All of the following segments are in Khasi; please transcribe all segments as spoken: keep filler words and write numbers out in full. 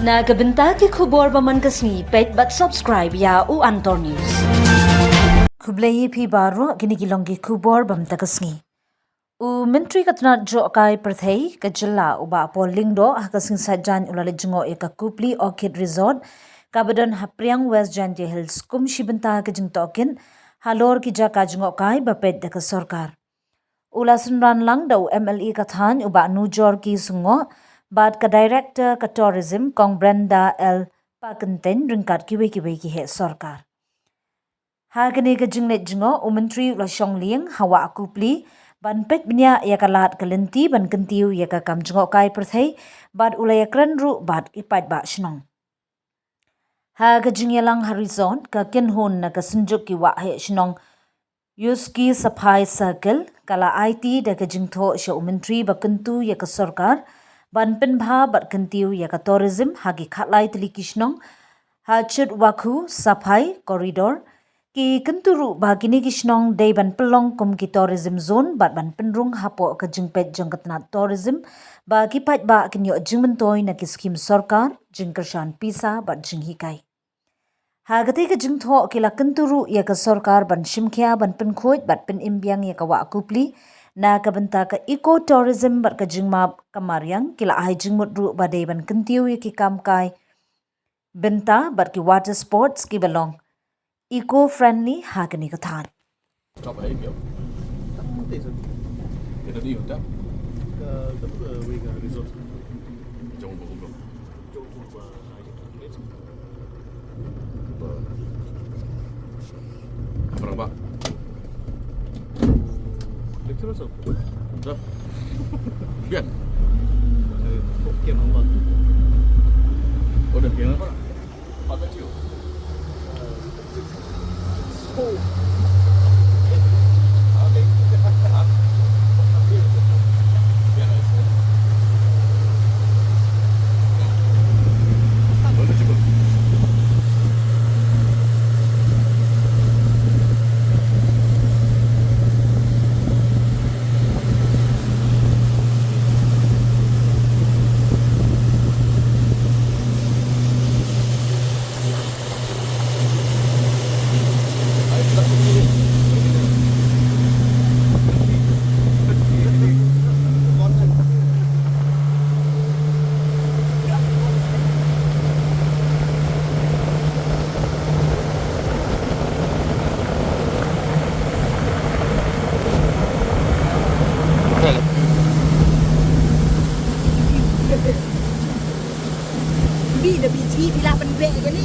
Na ka bynta ki khubor ba man ka sngi, peit bad subscribe ïa u Antor News. Khublei ïa phi baroh, kine ki long ki khubor ba mynta ka sngi. U Myntri ka tnat jngohkai pyrthei ka jylla u Bah Paul Lyngdoh ha ka sngi Saitjaiñ u la leit jngoh ïa ka Kupli Orchid Resort kaba don ha Priang West Jaintia Hills kum shi bynta ka jingtohkit halor ki jaka jngohkai ba peit da ka sorkar. U la synran lang da u M L A ka thaiñ u Bah Nujor K Sungoh bad ka Director ka Tourism Kong Brenda L Pakyntein ryngkat kiwei kiwei ki heh sorkar. Ha kane ka jingleit jngoh u Myntri u la shong lieng ha Wah Kupli ban peit bniah ïa ka lad ka lynti ban kyntiew ïa ka kam jngohkai pyrthei bad u la ïakren ruh bad ki paidbah shnong. Ha ka jingïalang ha resort, ka kynhun na ka Synjuk ki Wah Heh Shnong Yuski Saphai Circle ka la aiti da ka jingthoh sha u Myntri ba kyntu ïa ka sorkar ban pynbha bad kyntiew ïa ka tourism ha ki khatlai tylli ki shnong ha Chutwakhu Saphai Corridor. Ki kyntu ruh ba kine ki shnong dei ban pynlong kum ki tourism zone bad ban pynrung hapoh ka jingpeit jong ka tnat tourism ba ki paidbah kin ïoh jingmyntoi na ki skhim sorkar, jingkyrshan pisa bad jinghikai. Ha katei ka jingthoh ki la kyntu ruh ïa ka sorkar ban shimkhia ban pynkhuid bad pynim biang ïa ka Wah Kupli na ka bynta ka eco tourism bad ka jingmap ka mariang. Ki la ai jingmut ruh ba dei ban kyntiew ïa ki kam kai bynta bad ki water sports kiba long eco friendly ha kane ka thaiñ. Stop hai kya? Tam te sab. Kita di hotel? Ka, ka, uh, we ka resort. Jong ko ko. Jong ko ba. Apa ba? Lecture sab. Dah. Bian. Oke, mama. Udah bian apa? Bi da bi chi di la pynbeh ke ni.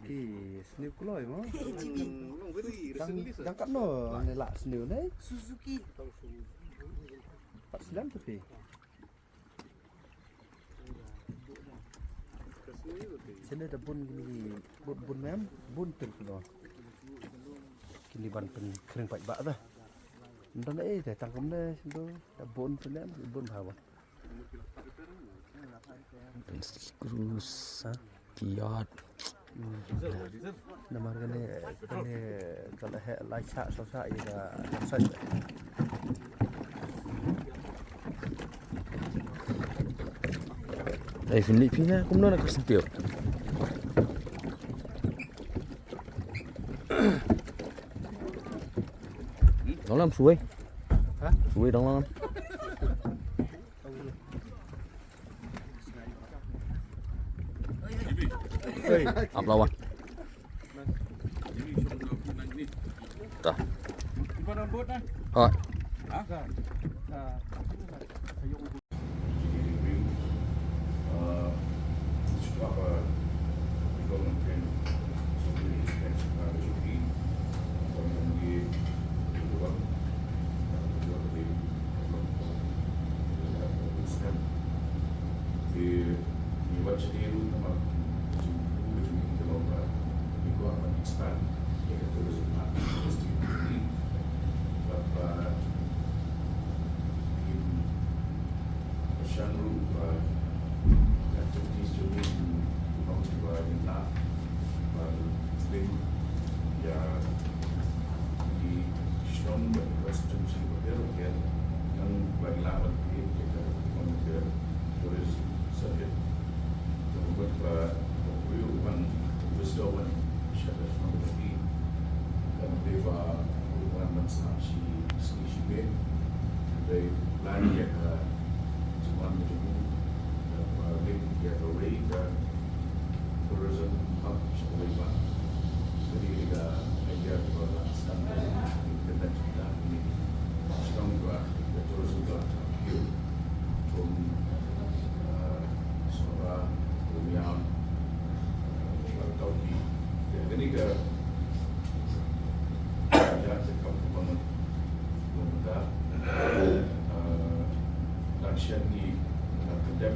Ki sniew kloi mo. Jimmy. Dang, dang katno ne la sniew ne? Suzuki. Pat slem tu phi. Sene da bun kine ki bun, bun mem, bun ter kino. Kine ban pynkhring paidbah da. Ndan eh da tang kumne sendo da bun ter mem, bun bha bun. Screws, ha? Ki yard. Namar kane, kane ka la heh lai shah, saw shah ïa ka website. Ai, fin lip phi na, kumno na ka sentiw. Dang lam suwei. Ha? Suwei dang lam. Ap lawan. Ta. Hai. Shan ruh ba ka activities jong ngi ki ong ki ba ngin lah ban link ïa ki shnong bad ki constituency bapher bapher, ngan ba ngin lah ban create ïa ka, wan ka tourism circuit. Ka mut ba u briew u wan, u visitor u wan sha ka shnong jong ngi, kan dei ba u wan ban sah shi sngi shi miet, dei plan ïa ka jingwan jong u, ba link ïa kawei ka tourism hub sha kawei pat. Kane ka idea kaba la sdang da ka government da kine ki shnong ba ka tourism ka la kiew. Kum, eh, Sohra, Umiam, eh, Langkawi. Te kane ka, ka jaka ka kaba ngan Kumta, eh, dang shen ngi la pyndep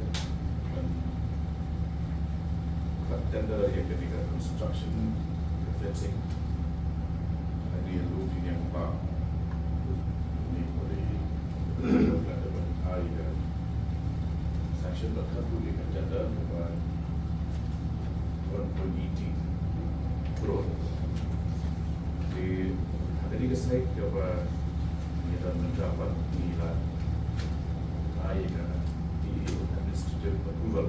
ban kat tender ïa kane ka construction, ka fencing. Kane ruh ki ïeng ba ni ko dei ka da ban ai ka sanction ba kat ruh ïa ka tender ba one point eighty crore. Te ha kane ka site kaba ngi don mynta pat ngi la ai ka administrative approval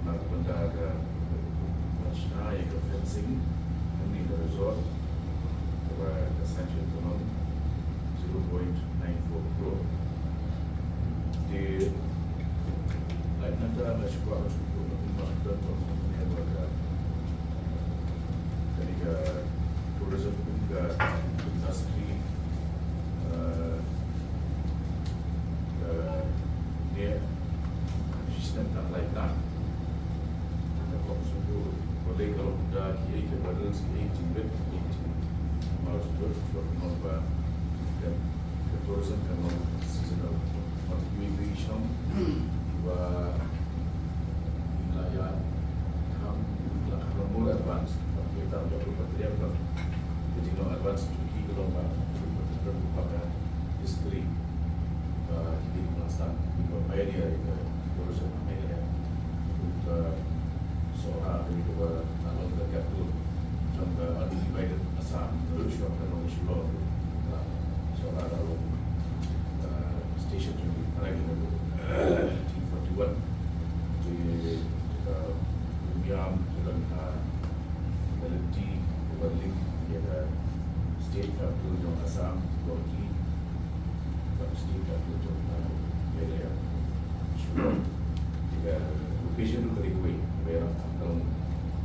na ka bynta ka ban shna ïa ka fencing hangne ha resort kaba ka sanction ka long zero point nine four crore. Te lait nangta nga shu kwah ban sngewthuh na kumba ka don ba kumne ba ka, kane ka tourism kum ka industry, eh, ka ne shisnem tang lai tang. Nga kwah ban sngewthuh ba dei ka long da kiei ki hurdles, kiei ki jingmut, kiei ki jingmut, ba ka, ka tourism kan long seasonal. Bad kiwei kiwei ki shnong ba la ïa kham, la kham more advance. Bad kita ba ka triangle ka jinglong advance jong ki ka long ba ka history ba ki dei ki nongsan, ki ba pioneer ïa ka tourism ha Meghalaya. Ka Sohra ka dei kaba la long ka capital jong ka undivided Assam. Ka ruh shuwa ka long shuwa ka Sohra ka long, uh, station jong ki. Hynrei ka dei nineteen forty-one. Te, uh, Umiam ka don ha ka lynti kaba link ïa ka state capital jong Assam, Guwahati. Ka state capital jong ka Meghalaya. Te ka location ruh ka dei kawei, kaba ïarap ka long,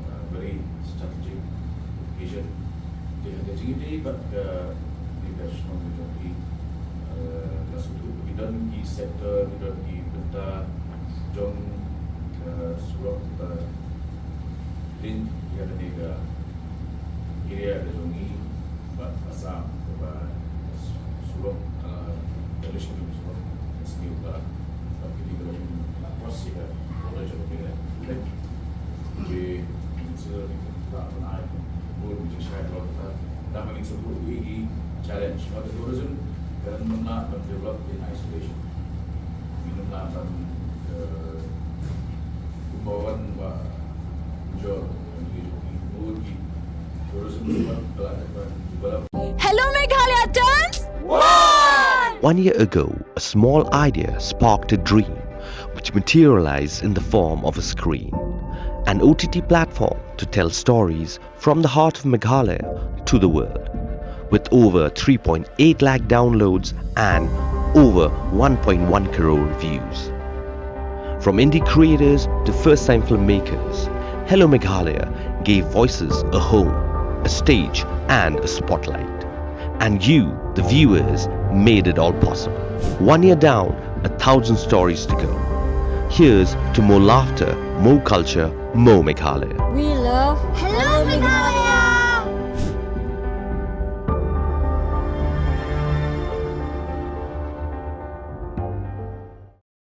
uh, very strategic location. Te ha ka jingïadei bad ka, kane ka shnong ka jong phi, uh, nga sngewthuh ba ki don ki sector, ki don ki bynta jong ka surok, uh, Ïa kane ka area ka jong ngi bad Assam kaba surok, ah, relation surok, sniew ba bad kine ka long across ïa ka border jong ngi. Ki sila ki ta ban ai bor ki shai bor ta da ma ngi support ki challenge ba ka tourism kan ym lah ban develop in isolation. Ngi ym lah ban, eh, kumba wan ba jor ngi bor ki tourism spot ba la ban develop. Hello Meghalaya turns one! One year ago, a small idea sparked a dream which materialized in the form of a screen, an O T T platform to tell stories from the heart of Meghalaya to the world. With over three point eight lakh downloads and over one point one crore views. From indie creators to first time filmmakers, Hello Meghalaya gave voices a home, a stage, and a spotlight. And you, the viewers, made it all possible. One year down, a thousand stories to go. Here's to more laughter, more culture, more Meghalaya. We love Hello Meghalaya!